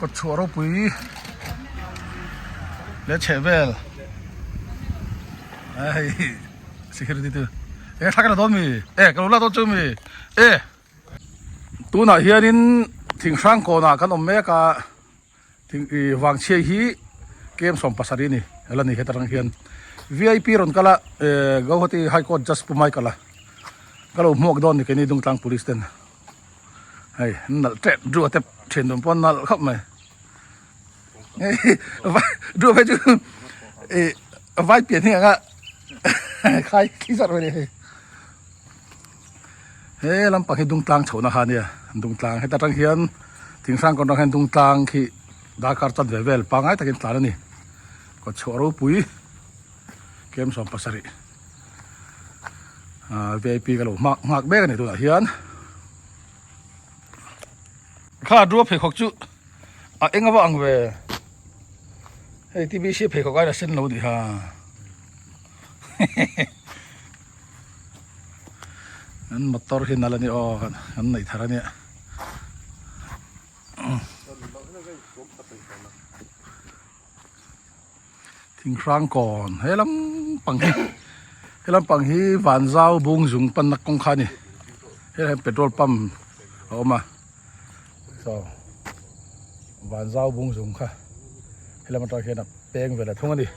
Kawtchhuah ropui leh chheh vel a hei security te e thla ka la dawn mi e ka lo la dawn chu mi e tunah hianin thing hrang kawnah kan awm mek a thing ih vangchhia hi kem 70 a ni a la ni heta tang hian vip rawn kal a eh Guwahati high court judge pu Michael a ka lo hmuak dawn ni keini Dungtlang police ten. Hei an nalh tep dua te thian dun pawh an nalh khawp mai hei dua phei chu ih vai pian hi anga khai khi zat mai a ni hei he lampang hi dungtlang chhohna kha ania dungtlang heta tang hian thinghrang kawng atang hian dungtlang khi darkar chanve vel pangngai takin tlan a ni kawtchhuah ropui kem 70. Ahh vip ka lo hmak nghak mek a ni tunah hian kha dua pheikhawk chu a eng ava ang ve hei tbc pheikhawk aia sen lo ni ha an motor hi nal a ni aw kan neih thar a nia. Thinghrang kawn he lampang hi he lampang hi Vanzau Bungzung panna kawng kha a ni helai hian petrol pump a awm a saw Vanzau Bungzung kha helam atang hian a peng ve leh thung a ni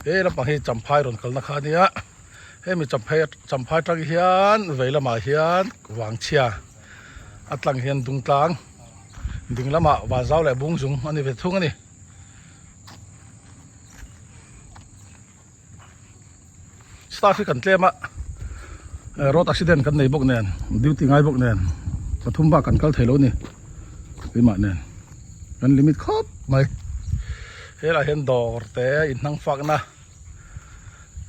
he lampang hi Champhai rawn kalna kha a nia hemi Champhai Champhai atang hian vei lamah hian Vangchhia a tlang hian Dungtlang ding lamah Vanzau leh Bungzung a ni ve thung a ni. Staff hi kan tlem a road accident kan nei bawk nen duty ngai bawk nen pathum bak kan kal thei lo a ni keimah nen kan limit khawp mai helaiah hian dawr te inhnang fakna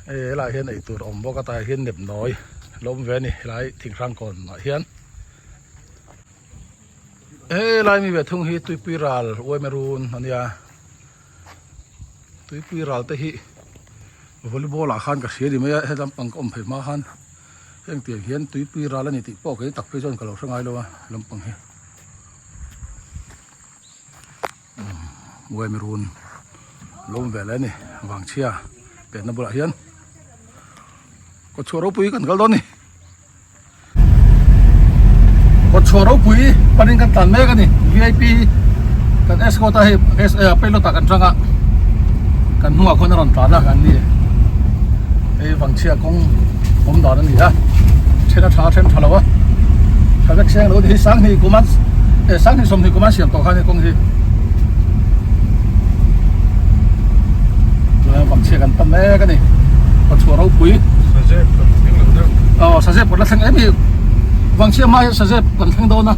hei helaiah hian eitur a awm bawk a tah hian nepnawi a lo awm ve a ni helai thinghrang kawn ah hian. He lai mi ve thung hi tuipui ral uaimerun a nia tuipui ral te hi volleyball ah khan ka hria ni mai a he lampang ka awm phei hma khan heng tiang hian tuipui ral a ni tih pawh kei tak phei chuan ka lo hre ngai lo a lampang hi uaimerun lo awm ve leh a ni vangchhia penna bulah hian kawtchhuah ropui kan kal dawn a ni. Kawtchhuah ropui panin kan tlan mek a ni vip kan escort a hei pilot ah kan tang a kan hnungah khawn a rawn tlan a kan ni hei vangchhia kawng awm dan a ni a then a tha a then tha lo a tha vek seng lo a ni hi sanghnih kum a eh sanghnih sawmhnih kum a siam tawh kha a ni kawng hi vangchhia kan pan mek a ni kawtchhuah ropui. Aw sazep kan la thleng em hi vangchhia hma hian sazep kan thleng dawn a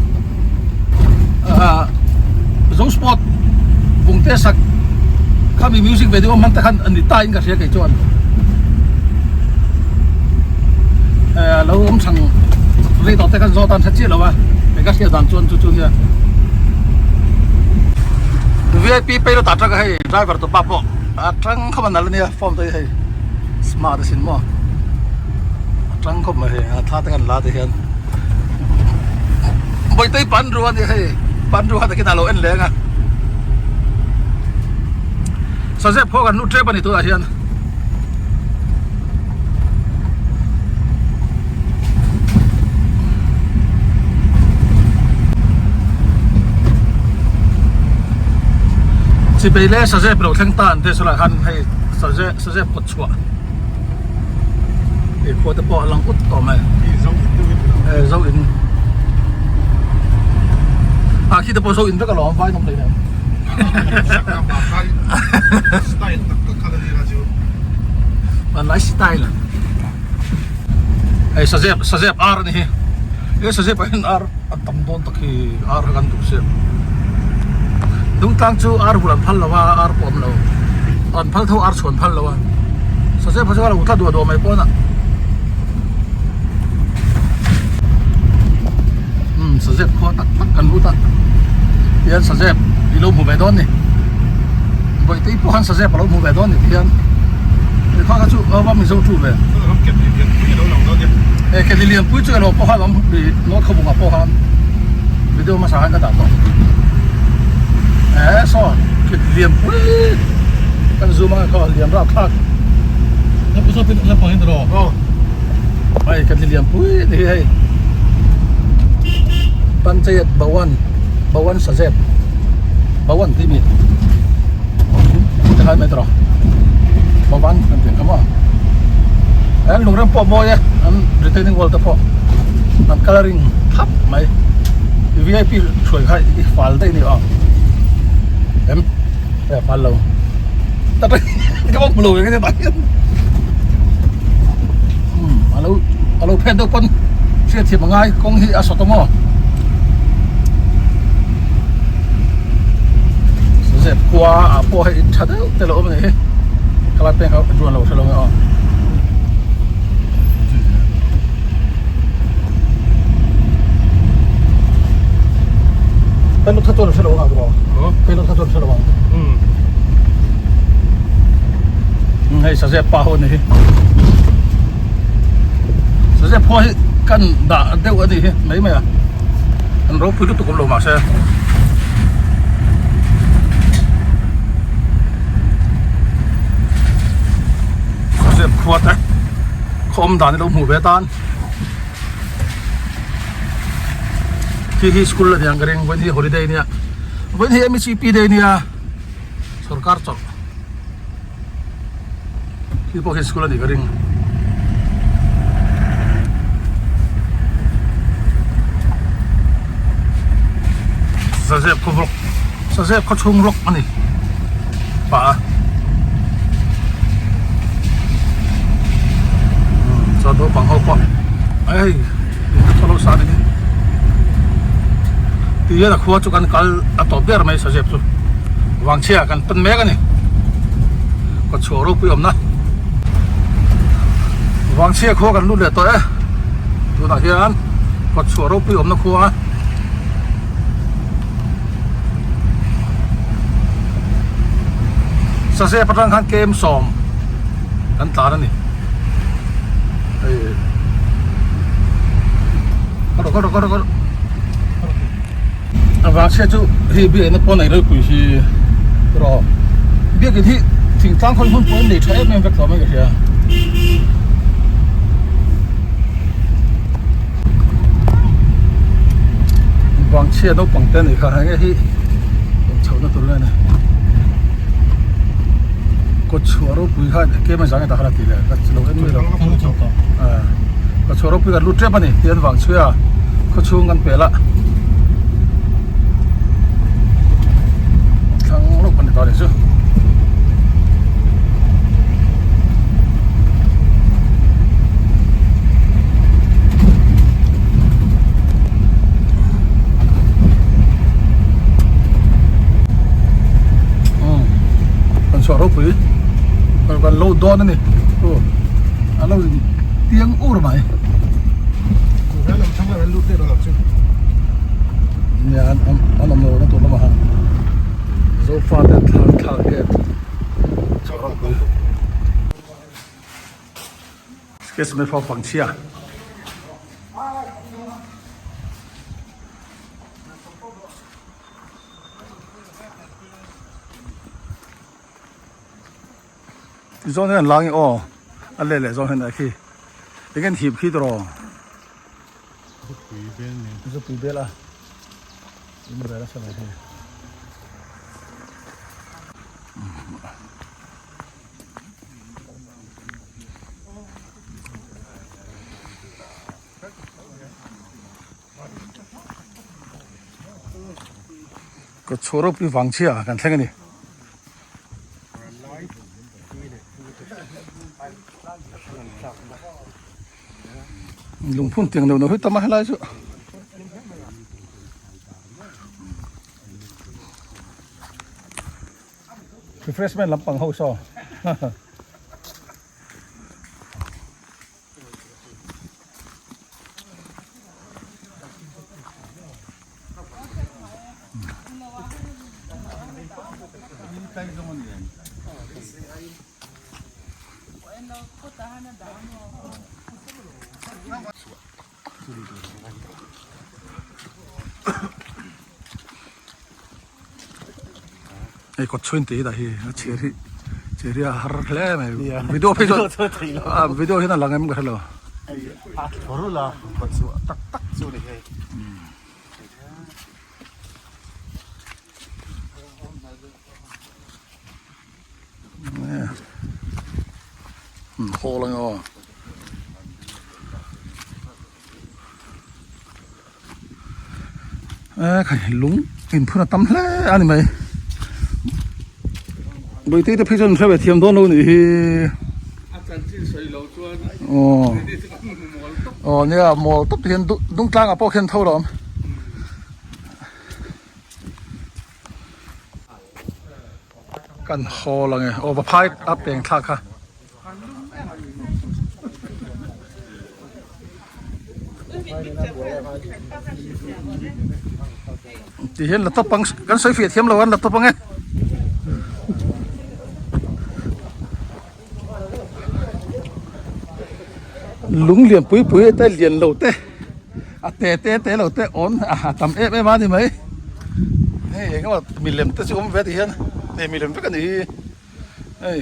ah zo sport bungte sak khami music video hman te khan ani ta in ka hria kei chuan eh lo awm chhang rei tawh te khan zawt a an hre chiah lo a kei ka hriat dan chuan chu chu nia vip payload ah tang hei driver tupa pawh a tang khawp a nalh ania form te hi hei. Smart asin maw a tang khawp mai hei a thla te kan la te hian bawitei panru a ni hei panru kha takin a lo en leng a sazep pawh kan lut tep a ni tunah hian. Chipei leh sazep lo thleng ta an tih saw lah khan hei sazep. Sazep kawt chhuah hei khua te pawh a lang ut tawh mai eh zo in ah khi te pawh zo in vek alawm vai nawm hleinem hmanlai style hei sazep sazep ar ani hi he sazep ah hian ar a tam dawn tak hi ar kha kan duh sia dungtlang chu ar hul an phal lo a ar pawh awm lo an phal tho ar chhuan phal lo a sazep kha chu a lo tla duah duah mai pawn a umm sazep khua tak tak kan lut a tihian sazep i lo hmu ve dawn ni bawihte pawh khan sazep a lo hmu ve dawn ni tihian kha kha chu a va mizo tu ve. He ke lian pui chu elo pawh khan awm i North Khawbungah pawh khan video hmasa khan ka dah tawh. Eh saw kit lian pui kan zoom anga khaw lian rap thlak. Lampang hi tiraw? Aw. Hei kan lian pui ni hi hei. Panchayat Bhawan Bhawan Sazep Bhawan tih mi tikhan mai tiraw Bhawan kan tih ang kha maw an lungrem pawh a mawi e an retaining wall te pawh an colouring thlap mai vip hruai kha i fal daih a ni aw em hei a fal lo tak ka va hmu lo ve nge tah hian umm alo alo phet deuh pawn hriatthiam a ngai kawng hi a sawt a maw zep khua ah pawh hei tha deuh te lo awm a ni hi khalai peng kha a lo hre lo nge aw. Pelot kha chuan a hre lo ang a Pelot kha chuan a hre lo ang. Hei Sazep pa ho a ni hi. Sazep ho hi kan dah deuh a ni hi mai mai a. An ropui lutuk awm lo mahse. Sazep khua te khaw awm dan hi lo hmuh ve tan. Khi hi school a niang ka ring vawiin hi holiday ania vawiin hi mcp day ania sorkar chawlh khi pawh khi school a nih ka ring. Zazep khaw vlog Zazep khaw chhung vlog a ni pah a chuan naupang ho pawh hei in lo sa ni ti hian a khua chu kan kal a tawp ber mai sazep chu vangchhia kan pan mek a ni kawtchhuah ropui awmna vangchhia khua kan lut leh tawh e tunah hian kawtchhuah ropui awmna khua Sazep atang khan kem sawm kan tlan a ni hei kal rawh kal rawh kal rawh kal rawh a vang chhiat chu hei biakina pawn ei ropui hi rawh biakin hi thingtlang khawi hmun pawh an nei tha em em vek tawh mai ka hria. Vangchhia naupang te anih kha enge hi chhohna tur nge ni kawtchhuah ropui kha kem a zang e tah khan a tih leh ka lo en mai lo kawtchhuah ropui kan lut tep a ni tihian vangchhia khawchhung kan pel a thlang lawk a ni ta a nih chu. Kan chhuah ropui kan lo dawn a ni a lo in tiang ur mai nia an awm lo na tur lamah han zofa te thla thlak hian chhuah ropui. Excuse me for Fangchhia. Ti zawn hian lang i aw a leh leh zawn hian a khi eng en hip khi tawh zupui bel a in bel a sa mai hi. Ka chhuah ropui vang chhia kan thleng a ni. Lungphun tiang lo no hi tam a helai chu. Refreshment lampang ho saw. Hei kawt chhuin tih hi dah hi a chhiar hi chhiar hi a har hle mai video phei chuan a video hian a lang em ka hrelo. A thlawr la kawt chu tak tak chu ni hei. Hawl ang aw. E khai lung inphun a tam hle a ni mai Bawihtei te phei chuan hre ve thiam dawn lo nih hi aw aw nia mawl tawp te hian dung tlang ah pawh khian tho lo awm. Kan hawl ang e aw va phai a peng thlak kha. Ti hian la tawp ang kan sawi fiah thiam lo an la tawp ang e. Lung lian pui pui te lian lo te a te te te lo te awn a tam em em a ni mai. Hei eng emaw milem te chu awm ve ti hian hei milem vek a ni hi hei.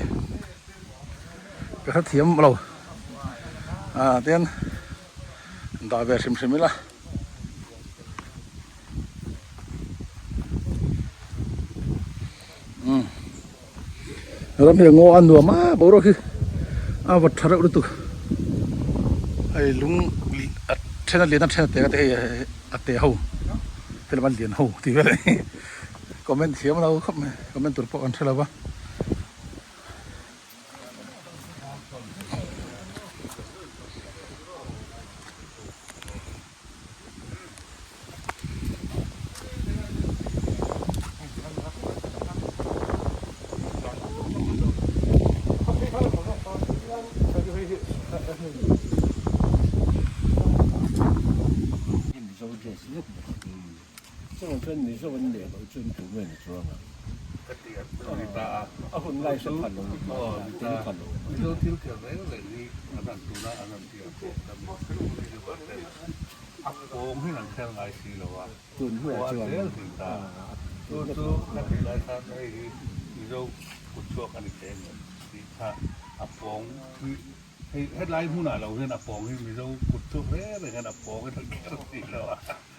Ka hrethiam lo ah tian dah ve hrim hrim ila umm ram hi a ngaw a nuam a boruak hi a vawt tha reuh lutuk hei lung a then a lian a then a te ka ti hei a te ho helam a lian ho tih vel comment thiam lo khawp mai comment tur pawh kan hre lo va.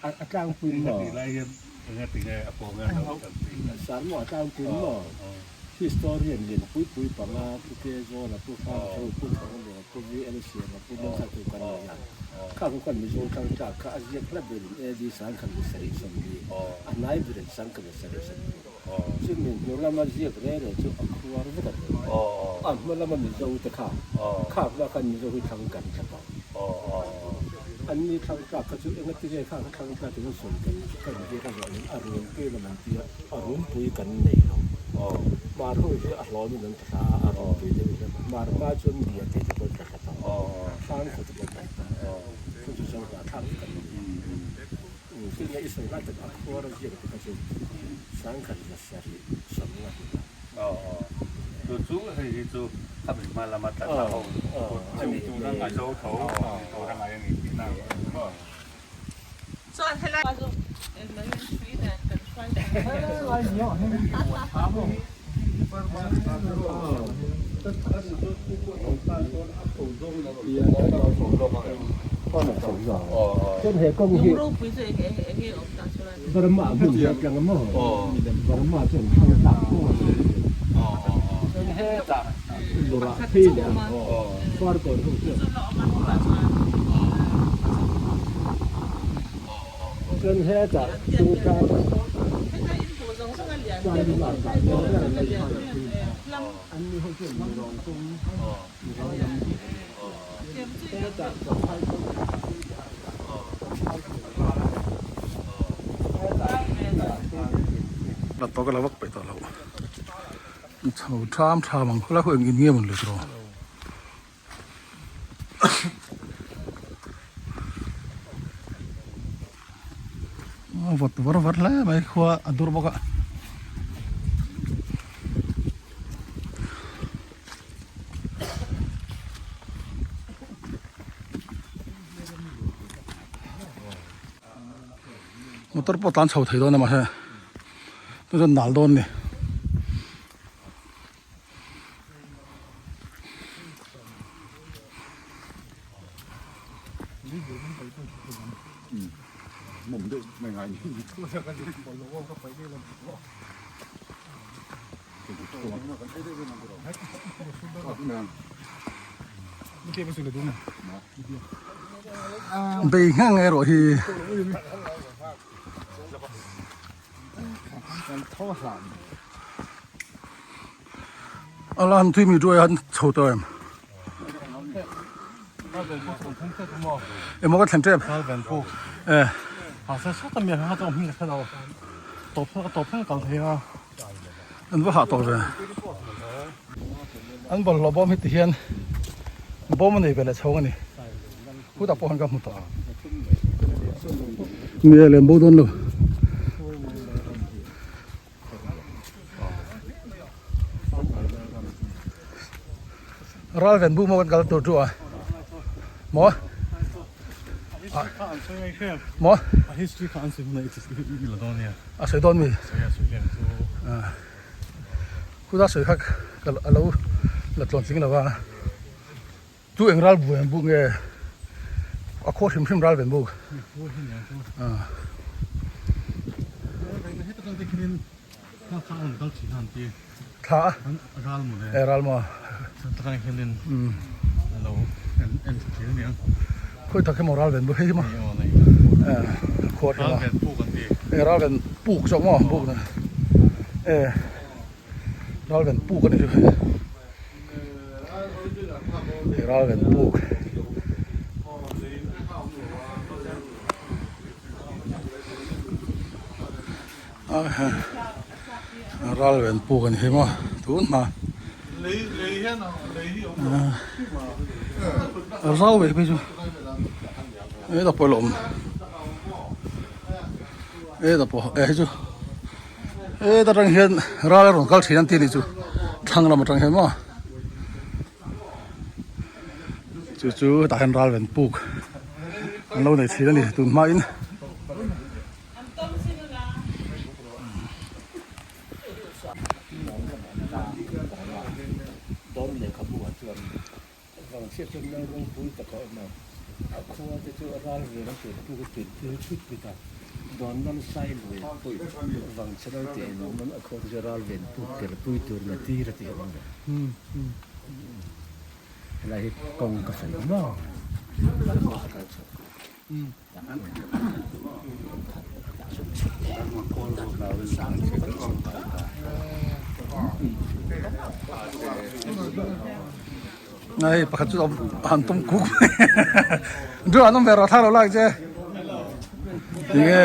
A tlangpui maw? Sarmaw a tlangpui maw? Historian lian pui pui panga Pu Kezawn a, Pu Hrangthu, Pu Thawngluang, Pu VL Siam a, Pu Lalsatu kan nei a. Kha khu khan Mizo tlangtlak kha a ziak hla berin AD 1970, a hnai berin 1972. Chumi hnu lama ziak reng reng chu a khuar vek a ni. A hma lama Mizo te kha, kha hma khan Mizo hi thlang kan tla tawh. An ni thlang tlak kha chu enga ti nge kha kha thlang tlak in sawi kan kan vir a zawh in a runpui lam an tia a runpui kan nei lo. Mar ho hi a hlawm in an tla a, a runpui deuh in mar hma chuan bia te chu pawh an tla thla tawh. Thlang khaw chu pawh an tla tawh. Chu chu zo hnah thlak vek an ni. Tin a i sawi lai tak a khuar a ziak te kha chu sangkhat za sarih sawmnga hnih a. Chu chu hei hi chu a mi hma lama tla thla ho chu chu na ngai zo tho tho na ngai a ni tih na maw. La tawk a la vak peih tawh lo chho tham tham ang khawlai ho eng in nge mawn le tiraw. A vawt var var hle mai khua a dur bawk a. Motor pawh tlan chho thei dawn a mahse chu chuan nal dawn a ni. Bei ngheng erawh hi a la han tui mi duai han chho tawh em emaw ka thlen tep e an va hah tawh ve an bawlhhlawh bawm hi ti hian bawm a nei ve leh chhawng a ni khutah pawh khan ka hmu tawh nia lem bo dawn lo. Ral ven bu maw kan kal tur chu a maw maw a sawi dawn mi khuta sawi kha ka alo la tlawn tling lo a chu eng ral bu eng bu nge a khaw hrim hrim ral ven bu Thla a e ral maw khawi tak hi maw ral ven bu hei hi maw e khuar hi maw e ral ven puk zawk maw buk na e ral ven puk a ni chu hei ral ven puk. Ral ven puk a ni hi maw tun hma rau ve phei chu hetah pawh a la awm hetah pawh eh hei chu heta tang hian ral a rawn kal thin an tih a nih chu thlang lam atang hian maw chu chu hetah hian ral ven puk an lo nei thin a ni tun hma in. Dawn lehkhabu ah chuan vangchhia chuan lal ropui tak a awm a, a khua te chu ral vel a tur puk a tir tir thut thut a, dawn lal sai lui pawih vangchhe lal tih in awm a, a khua te chu ral ven puk tir pui tur na tir a tih a awm ve. Helai hi kawng ka sawi maw? Hei pakhat chu han tum kuk mai chu an awm ve rawh thla lo lak che tinge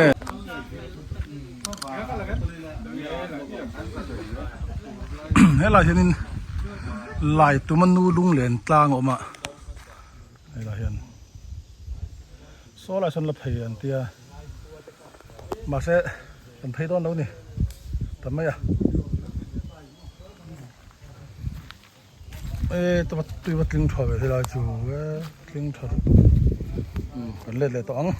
helai hianin lai tuma nu lunglen tlang a awm a. Helai hian saw lai sawn la phei an tia mahse kan phei dawn lo ni ta mai a e tuma tui va tling tha ve helai chu e tling tha ru um kan let leh tawh ang.